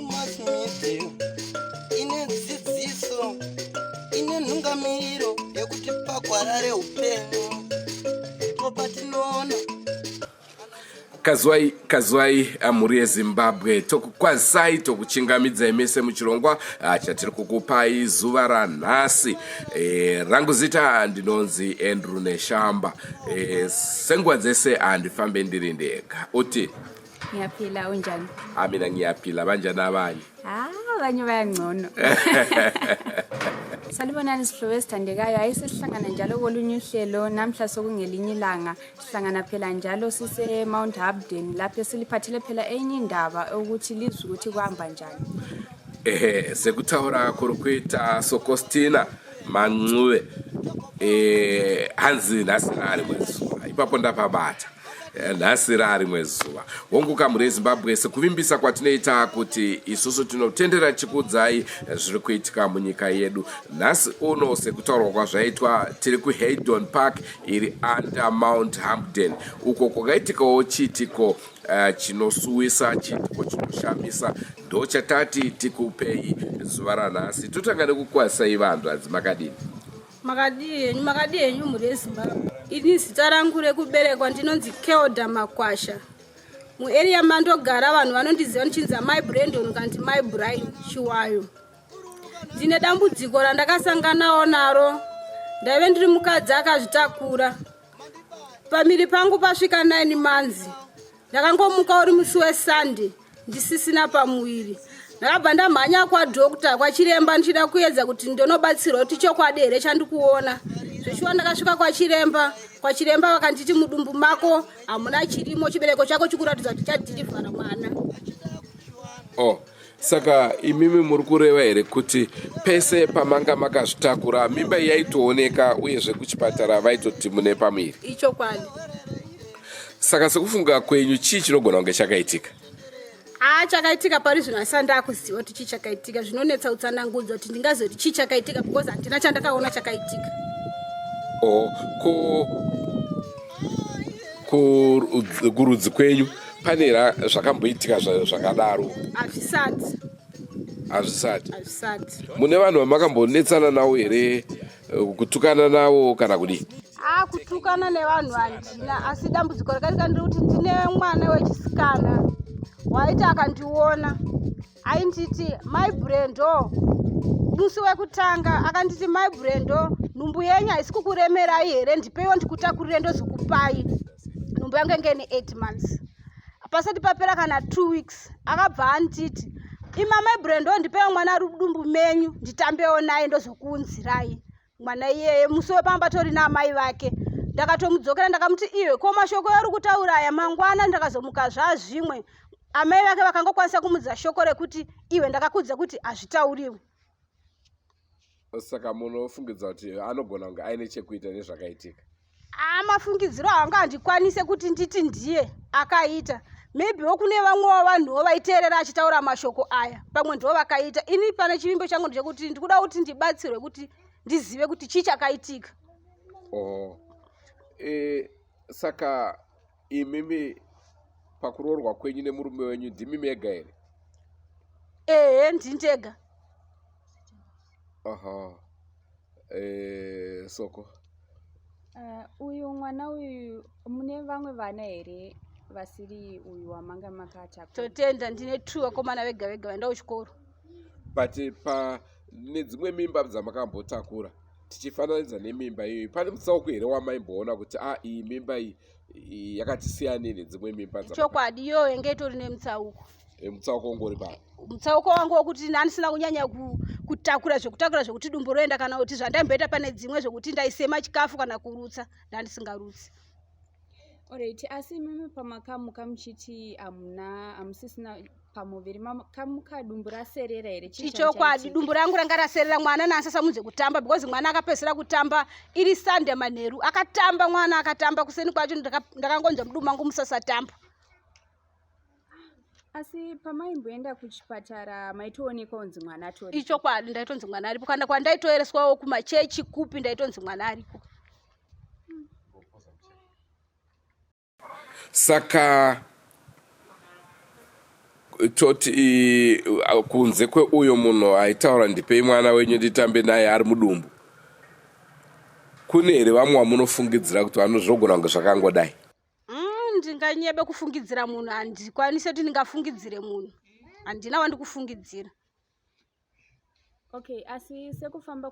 Mass media ine dzidziso, ine nhungamiriro yekuti pagwara reupenyu ndipo patinoona. Kazwai kazwai mhuri yeZimbabwe, tokukwazisai tokuchingamidzai mese muchirongwa chatiri kukupai zuva ranhasi. Rangu zita ndinonzi Andrew Neshamba. Senguva dzese handifambe ndiri ndega. Uti Ngiyaphila, unjani? Mina ngiyaphila, banjani abanye? Ah, abanye bayangcono. Salibonani sihlobo esithandekayo, hayi sesihlangana njalo kolunye uhlelo namhla sokungelinye ilanga. Sihlangana phela njalo sise Mount Hampden lapho esiliphathele phela enye indaba ukuthi lizwe ukuthi kuhamba njani. Ehe, sekutaura kuri kuita Sokostina Mancuve, hanzi nhasi rarimwe zuva, ipapo ndapabata. Nhasi rarimwe zuva. Hongu kamhuri yeZimbabwe, sekuvimbisa kwatinoita kuti isusu tinotendera chikuudzai zviri kuitika munyika yedu. Nhasi uno, sekutaurwa kwazvaitwa, tiri kuHaydon Park iri under Mount Hampden, uko kwakaitikawo chiitiko chinosuwisa, chiitiko chinoshamisa. Ndo chatati tikupei zuva ranhasi. Totanga nekukwazisai vanhu. Hanzi makadini? Makadii henyu, makadii henyu mhuri yeZimbabwe. Ini zita rangu rekuberekwa ndinonzi Kelda Makwasha. Muarea mandogara vanhu vanondiziva ndichinzi Amai Brandon kana kuti Mai Brian Chiwayo. Ndine dambudziko randakasanganawo naro. Ndaive ndiri mukadzi akazvitakura. Pamiri pangu pasvika 9 months. Ndakangomuka uri musi weSunday ndisisina pamuviri. Ndakabva ndamhanya kwadhokta, kwachiremba, ndichida kuedza kuti ndonobatsirwa kuti chokwadi here chandikuona. Zvichiwa ndakasvika kwachiremba, kwachiremba vakanditi mudumbu mako hamuna chirimo, chibereko chako chikuratidza kuti chadhirivhara mwana. Oh, saka imimi muri kureva here kuti pese pamanga makazvitakura mimba yaitooneka, uyezve kuchipatara vaitoti mune pamuviri? Ichokwadi. Saka sekufunga kwenyu, chii chinogona kunge chakaitika? Haa, chakaitika pari zvino asati ndakuziva kuti chii chakaitika. Zvinonetsa kutsanangudza kuti ndingazoti chii chakaitika because handina chandakaona chakaitika. Oh, ko kurudzi kwenyu pane zvakamboitika zvakadaro? Hazvisati. Hazvisati? Hazvisati. Mune vanhu vamakambonetsana navo here, kutukana navo kana kudii? A, kutukana nevanhu handina, asi dambudziko rakaitika nderekuti ndine mwana wechisikana waiti akandiona ainditi Mai Brendo. Musi wekutanga akanditi, "Mai Brendo, nhumbu yenyu haisi kukuremerai here? Ndipeiwo ndikutakurire, ndozokupai." Nhumbu yangu yange ine 8 months. Pasati papera kana 2 weeks akabva anditi, "Ima Mai Brendo, ndipeiwo mwana ari mudumbu menyu nditambewo naye, ndozokuunzirai mwana iyeye." Musi wepamba tori naamai vake. Ndakatomudzokera ndakamuti, "Iwe, ko mashoko ari kutaura aya?" Mangwana ndakazomuka zvazvimwe. Amai vake vakangokwanisa kumudza shoko rekuti, "Iwe, ndakakudza kuti hazvitauriwi." Saka munofungidza kuti anogona kunge aine chekuita nezvakaitika? Amafungidziro anga handikwanise kuti nditi ndiye akaita. Maybewo kune vamwewo vanhuwo vaiteerera achitaura mashoko aya, pamwe ndo vakaita. Ini pane chivimbo changu ndechekuti ndikuda kuti ndibatsirwe kuti ndizive kuti chii chakaitika. Oh. Saka imimi pakuroorwa kwenyu nemurume wenyu ndimi mega here? Ehe, ndindega. Aha. Soko. Uyu mwana uyu, mune vamwe vana here vasiri uyu wamanga makatakura? Totenda, ndine two vakomana vega vega vaenda kuchikoro. But pa nedzimwe mimba dzamakambotakura, tichifananidza nemimba iyoyi, pane mutsauko here wamaimboona kuti a iyi mimba iyi iyi yakati siyanei nedzimwe mimba? Chokwadi, iyoyo yange itori nemutsauko. Mutsauko ungori pa Mutsauko wangu wokuti ndandisina kunyanya kutakura zvekutakura zvekuti dumbu roenda, kana kuti zvandaimboita pane dzimwe zvekuti ndaisema chikafu kana kurutsa, ndandisingarutsi. Alright, asi imimi pamakamuka muchiti hamuna, hamusisina pamuviri, makamuka dumbu raserera here? Chii Ichokwadi. chaitika? Dumbu rangu ranga raserera. Mwana naasasamudze kutamba because mwana akapedzisira kutamba iri Sunday manheru. Akatamba mwana, akatamba kuseni kwacho ndakangonzwa mudumbu mangu musasatamba. Asi pamaimboenda kuchipatara maitoonekwa kunzi mwana atori? Ichokwadi, ndaitonzi mwana aripo. Kana kwandaitoereswawo kumachechi kupi, ndaitonzi mwana ariko. Saka toti kunze kweuyo munhu aitaura ndipei mwana wenyu nditambe naye ari mudumbu, kune here vamwe vamunofungidzira kuti vanozvogona kunge zvakangodai? Ndinganyebe kufungidzira munhu, handikwanise kuti ndingafungidzire munhu, handina wandikufungidzira. Okay, asi sekufamba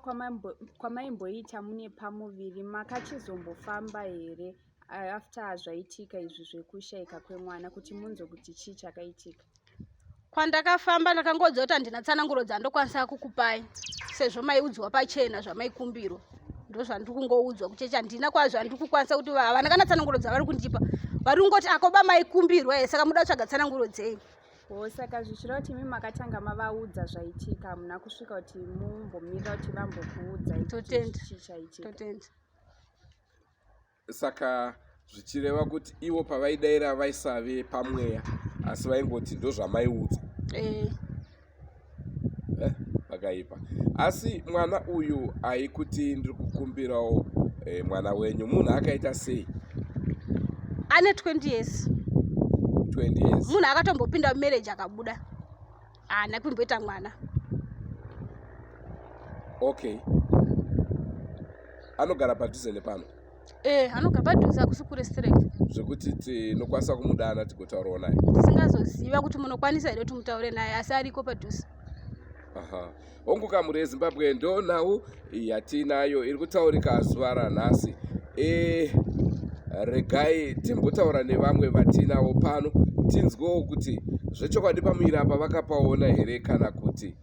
kwamaimboita mune pamuviri, makachizombofamba here after zvaitika izvi zvekushayika kwemwana, kuti munzwe kuti chii chakaitika? Kwandakafamba ndakangodza kuti handina tsananguro dzandokwanisa kukupai, sezvo maiudzwa pachena zvamaikumbirwa. Ndozvandiri kungoudzwa kuchechi, handina kwazvandiri kukwanisa kuti havana kana tsananguro dzavari kundipa. Vari kungoti akoba maikumbirwa here, saka muda kutsvaga tsananguro dzei? O, saka zvichireva kuti imi makatanga mavaudza zvaitika, hamuna kusvika kuti mumbomirira kuti vambokuudzai kuti Totenda. chii chaitika? Totenda. Saka zvichireva kuti ivo pavaidaira vaisave pamweya, asi vaingoti ndozvamaiudzwa? Eh. Pakaipa. Asi mwana uyu aikuti ndiri kukumbirawo mwana wenyu, munhu akaita sei? Ane 20 years. 20 years. Munhu akatombopinda mumarriage akabuda, haana kumboita mwana. Okay, anogara padhuze nepano? Eh, anogara padhuze, akusi kure straight. Zvekuti tinokwanisa kumudana tigotaurawo naye? Tisingazoziva kuti munokwanisa here kuti mutaure naye, asi ariko padhuze. Aha, hongu kamuri yeZimbabwe, ndo nhau yatinayo iri kutaurika zuva ranhasi. Regai timbotaura nevamwe vatinavo pano, tinzwewo kuti zvechokwadi pamuviri apa vakapaona here kana kuti.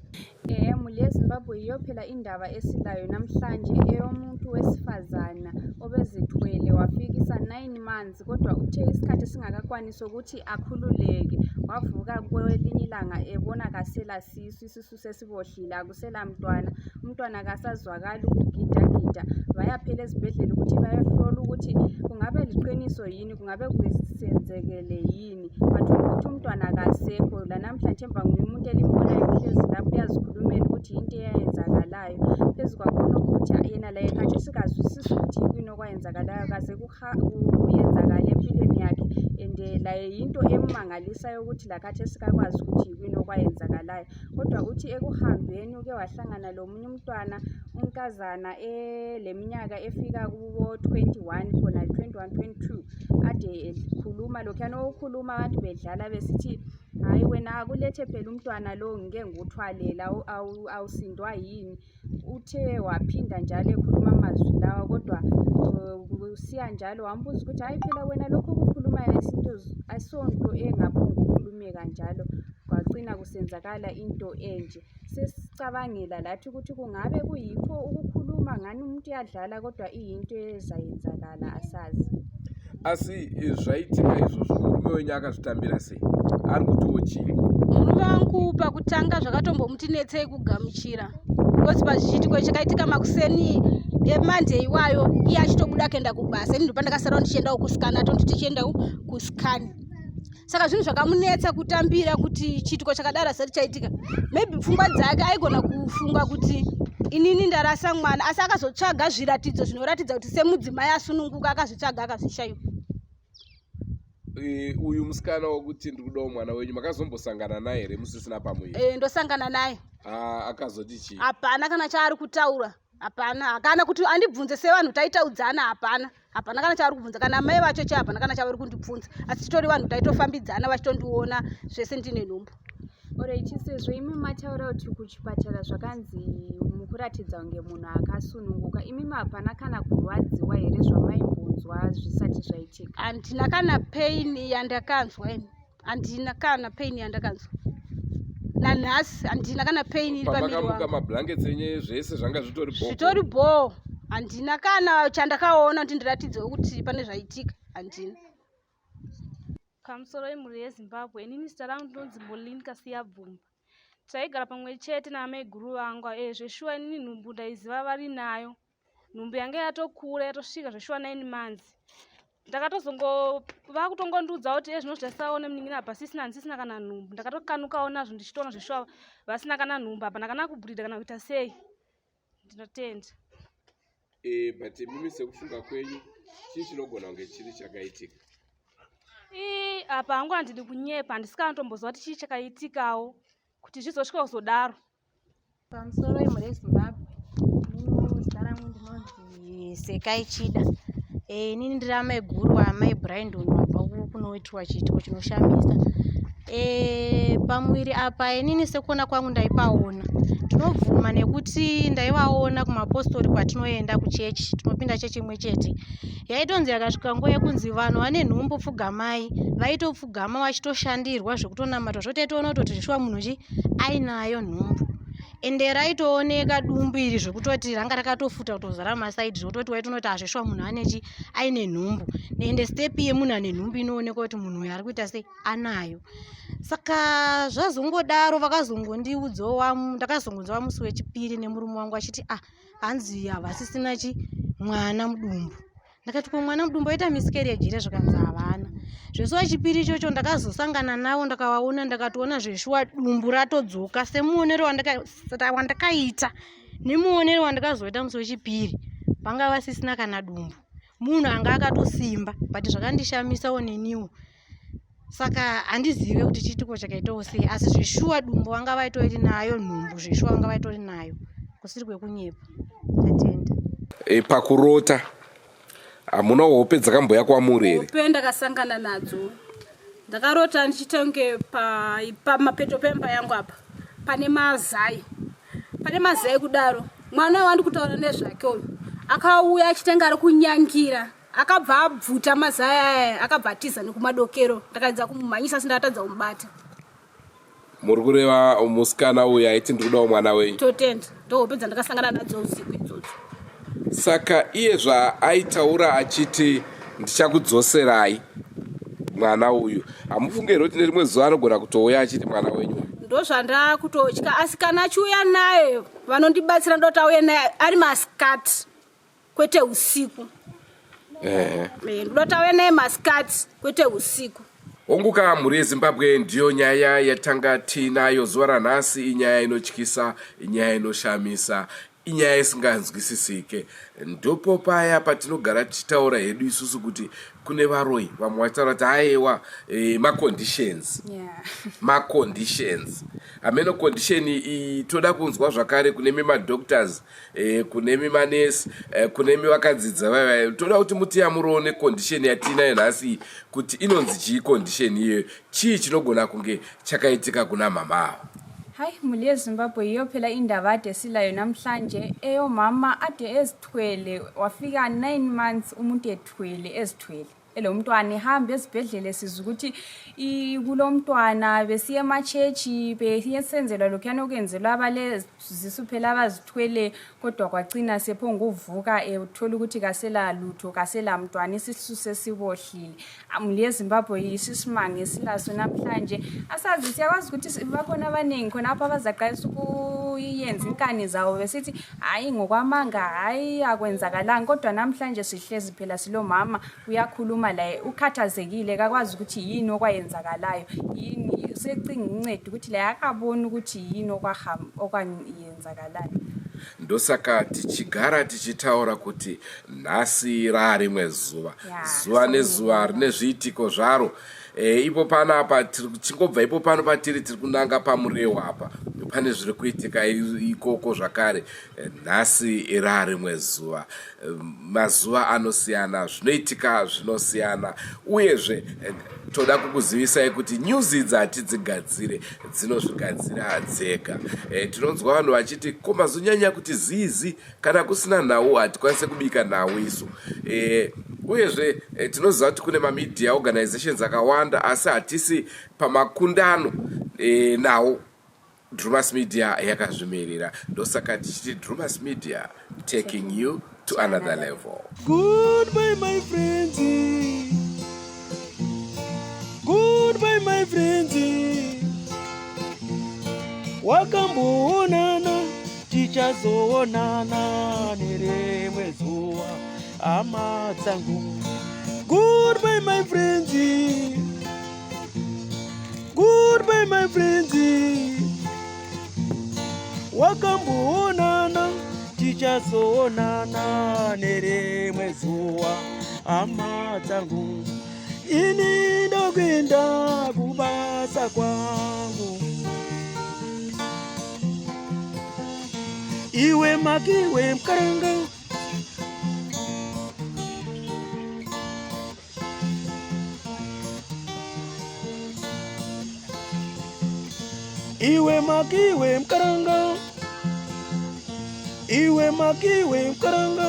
Ehe, mhuri yeZimbabwe, yiyo phela indaba esilayo namhlanje, eyomuntu wesifazana obezithwele wafikisa 9 months, kodwa uthe isikhathi singakakwanisi ukuthi akhululeke, wavuka kwelinye ilanga ebona kasela sisu, isisu sesibohlile, akusela mntwana, umntwana kasazwakali ukugidagida. Bayaphela ezibhedlela ukuthi bayahlola ukuthi kungabe liqiniso yini, kungabe kusenzekele yini, bathola ukuthi umntwana kasekho. Lanamhla themba nguye umuntu elimbonayo uhlezi lapho, uyazikhulumela ukuthi yinto eyayenzakalayo. Phezu kwakhona ukuthi yena laye khathesi kazwisisi ukuthi yikuyini okwayenzakalayo, kaze kuyenzakale empilweni yakhe, and laye yinto emmangalisayo ukuthi lakhathesi kakwazi ukuthi yikuyini okwayenzakalayo. Kodwa uthi ekuhambeni uke wahlangana lomunye umntwana, unkazana eleminyaka efika kubo 21 khona, 21 22, ade ekhuluma lokhuyana okukhuluma abantu bedlala besithi, "Hayi wena, akulethe phela umntwana lo, ngike ngikuthwalela, awusindwa yini?" Uthe waphinda njalo ekhuluma amazwi lawa, kodwa kusiya njalo wambuza ukuthi, "Hayi phela wena, lokhu okukhulumayo ayisonto engaphongukhulumeka njalo." Kwagcina kusenzakala into enje. Sesicabangela lathi ukuthi kungabe kuyikho ukukhuluma ngani umuntu uyadlala, kodwa iyinto ezayenzakala, asazi. Asi zvaitika izvozvo, murume wenyu akazvitambira sei? Ari kutiwo chii? Murume wangu pakutanga zvakatombomuti netsei kugamuchira, because pazvichiitiko chakaitika makuseni eMonday iwayo, iye achitobuda kuenda kubasa, ini ndopandakasarawo ndichiendawo kuscan, atoti tichiendawo kuscan. Saka zvinhu zvakamunetsa kutambira kuti chiitiko chakadaro asati chaitika. Maybe pfungwa dzake aigona kufunga kuti inini ndarasa mwana, asi akazotsvaga zviratidzo zvinoratidza kuti semudzimai asununguka, akazvitsvaga akazvishayiwa. Uyu musikana wokuti ndiri kudawo mwana wenyu, makazombosangana naye here musisina pamuviri? E, ndosangana naye. Ah, akazoti chii? Hapana kana chaari kutaura, hapana kana kuti andibvunze. Sevanhu taitaudzana, hapana, hapana kana chavari kubvunza, kana mai vacho cha hapana kana chavari kundibvunza, asi titori vanhu taitofambidzana, vachitondiona zvese ndine nhumbu. Alright, sezvo imi mataura kuti kuchipatara zvakanzi mukuratidza kunge munhu akasununguka, imimi hapana kana kurwadziwa here zvamaimbonzwa zvisati zvaitika? Handina kana pain yandakanzwa ini, handina kana pain yandakanzwa nanhasi, handina kana pain iri pamiri Pamakamuka, wangu. Mablankets enye zvese zvanga zvitori bho? Zvitori bhoo, handina kana chandakaona kuti ndiratidzewo kuti pane zvaitika, handina. Pamusoro yemhuri yeZimbabwe, inini zita rangu ndinonzi Molin Kasiyabvumba. Taigara pamwe chete naamaiguru vangu. Zveshuwa inini nhumbu ndaiziva vari nayo. Nhumbu yanga yatokura, yatosvika zveshuwa 9 months. Ndakatozongo vakutongondiudza kuti ezvino zvasaone munin'ina pasisina, handisisina kana nhumbu. Ndakatokanukawo nazvo ndichitoona zveshuwa vasina kana nhumbu, hapana kana kubhurida kana kuita sei. Ndinotenda. But imimi sekufunga kwenyu, chii chinogona kunge chiri chakaitika? Ii, apa hangu handidi kunyepa, handisi kana kutomboziva kuti chii chakaitikawo kuti zvizosvika kuzodaro. Pamusoro imhuri yeZimbabwe, inini zita rangu ndinonzi Sekai Chida. Eh, inini ndiri amai guru waamai Brandon vabva kunoitwa chiitiko chinoshamisa. Eh, pamuviri apa inini sekuona kwangu ndaipaona. Ndinobvuma nekuti ndaivaona kumapostori kwatinoenda kuchechi, tinopinda chechi imwe chete. Yaitonzi yakasvika nguva yekunzi vanhu vane nhumbu pfugamai, vaitopfugama vachitoshandirwa zvekutonamatwa zvotaitoona kutoti zveshuwa munhu chi ainayo nhumbu ende raitooneka dumbu iri zvekutoti ranga rakatofuta kutozara masaidi zvekutoti waitonoti azveshuwa munhu anechi aine nhumbu ende step yemunhu ane nhumbu inoonekwa kuti munhu uyu ari kuita sei anayo saka zvazongodaro vakazongondiudzawo ndakazongonzwa musi wechipiri nemurume wangu achiti ah hanzi havasisina chi mwana mudumbu ndakati ko mwana mudumbu aita miscarriage here zvikanzi havana zvese wechipiri ichocho ndakazosangana navo ndakavaona ndakatoona zveshuwa dumbu ratodzoka semuonero wandakaita nemuonero wandakazoita musi wechipiri vanga vasisina kana dumbu munhu anga akatosimba but zvakandishamisawo neniwo saka handizive kuti chiitiko chakaitawo sei asi zveshuwa dumbu vanga vaitori nayo nhumbu zveshuwa vanga vaitori nayo kusiri kwekunyepa tatenda e, pakurota hamuna hope dzakamboya kwamuri here hope ndakasangana nadzo ndakarota ndichiita kunge pamapeto pemba yangu apa pane mazai pane mazai kudaro mwana wandi kutaura nezvake uyu akauya achitenga ari kunyangira akabva abvuta mazai aya akabva atiza nekumadokero ndakaedza kumumhanyisa asi ndakatadza kumubata muri kureva musikana uyu aiti ndiri kudawo mwana wenyu totenda ndohope dzandakasangana nadzo usiku idzodzo saka iye zvaaitaura achiti ndichakudzoserai mwana uyu hamufunge here kuti nerimwe zuva anogona kutouya achiti mwana wenyu uyu ndozvandakutotya asi kana achiuya naye vanondibatsira ndoti auye naye ari masikati kwete usiku ehe eh, ndoda tauya naye masikati kwete usiku Honguka mhuri yeZimbabwe ndiyo nyaya yatanga tiinayo zuva ranhasi. Inyaya inotyisa, inyaya inoshamisa, inyaya isinganzwisisike. Ndipo paya patinogara tichitaura hedu isusu kuti kune varoyi, vamwe vachitaura kuti aiwa e, maconditions yeah. maconditions hameno condition iyi toda kunzwa zvakare kune mimadoctors e, kunemi manesi e, kunemi vakadzidza vaiva toda kuti mutiyamurowo necondition yatiinayo nhasi iyi kuti inonzi chii condition iyoyo chii chinogona kunge chakaitika kuna mama ava Hayi mhuri yeZimbabwe yiyo phela indaba ade silayo namhlanje eyomama ade ezithwele wafika 9 months umuntu ethwele ezithwele elomntwana ehamba ezibhedlela esizwa ukuthi kulomntwana besiya ematshetshi besenzelwa lokhuyana okwenzelwa abalezisu phela abazithwele kodwa kwacina sephonguvuka ethola ukuthi kasela lutho kasela mntwana isisu sesibohlile muli yezimbabwe yiso isimanga esilaso namhlanje asazi siyakwazi ukuthi bakhona abaningi khonapho abazaqalisa ukuyenza inkani zabo besithi hhayi ngokwamanga hhayi akwenzakalanga kodwa namhlanje sihlezi phela silomama uyakhuluma laye ukhathazekile kakwazi ukuthi yini okwayenzakalayo yini secinga uncedo ukuthi laye akaboni ukuthi yini okwayenzakalayo ndosaka tichigara tichitaura kuti nhasi raarimwe zuva zuva nezuva rine zviitiko zvaro e, ipo panapa tichingobva ipo pano patiri tiri kunanga pamurewa apa pane zviri kuitika ikoko zvakare e, nhasi rarimwe zuva e, mazuva anosiyana zvinoitika zvinosiyana uyezve e, toda kukuzivisai kuti news idzi hatidzigadzire dzinozvigadzira dzega e, tinonzwa vanhu vachiti ko mazonyanya kuti zizi kana kusina nhau hatikwanise kubika nhau isu e, uyezve e, tinoziva kuti kune mamedia organizations akawanda asi hatisi pamakundano e, nawo Drumas Media yakazvimirira ndosaka tichiti Drumas Media taking you to another level. Goodbye my friends. Goodbye my friends. Wakamboonana tichazoonana nerimwe zuva hama dzangu. Goodbye my friends. Goodbye my friends. Wakamboonana tichazoonana nerimwe zuva hama dzangu. Ini ndo Ndakuenda kubasa kwangu. Iwe makiwe mkaranga. Iwe makiwe mkaranga. Iwe makiwe mkaranga.